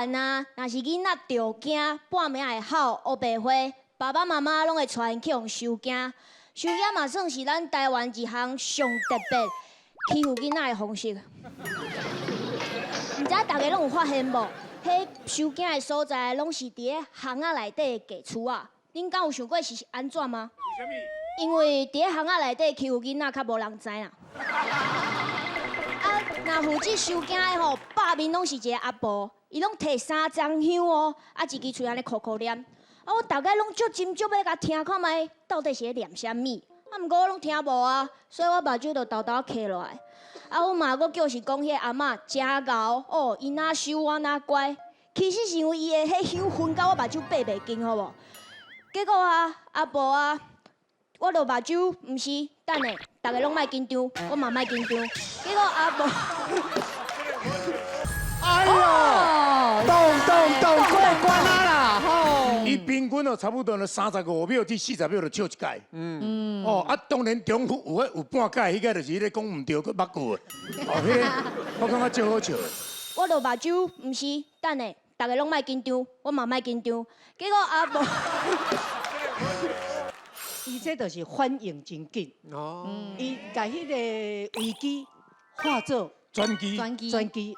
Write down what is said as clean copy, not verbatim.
灣啊，若是囡仔著驚，半暝會哭烏白花，爸爸媽媽攏會帶𪜶去予收驚。收驚嘛算是咱台灣一項上特別欺負囡仔的方式。毋知大家攏有發現無？彼收驚的所在攏是佇咧巷仔內底的假厝仔。恁敢有想過是按怎嗎？因為佇咧巷仔內底欺負囡仔較無人知啦。啊，若負責收驚的吼，百面攏是一个阿婆，伊攏提三張香哦，啊，一支喙按呢苦苦念。啊，我逐擺攏足斟足欲共聽看覓，到底是咧念啥物？啊，毋過我攏聽無啊，所以我目睭就沓沓閉落來。啊，我嘛閣叫是講彼个阿嬤誠𠢕哦，伊若收我若乖。其實是因為伊的彼香薰到我目睭閉袂緊，好無？結果啊，阿婆啊，我就目睭毋是，等下，逐家攏莫緊張，我嘛莫緊張。結果阿婆，哎呦，咚咚咚過關啊啦，吼！伊平均哦，差不多35秒至40秒就笑一擺。哦，啊，當然中有有半擺，彼個就是彼个講毋對，閣捌過的。哦，彼个我感覺足好笑的。我就目睭毋是，等下，逐家攏莫緊張，我嘛莫緊張。結果阿婆，伊這就是反應真緊。哦。伊共彼个危機化做轉機。轉機。轉機。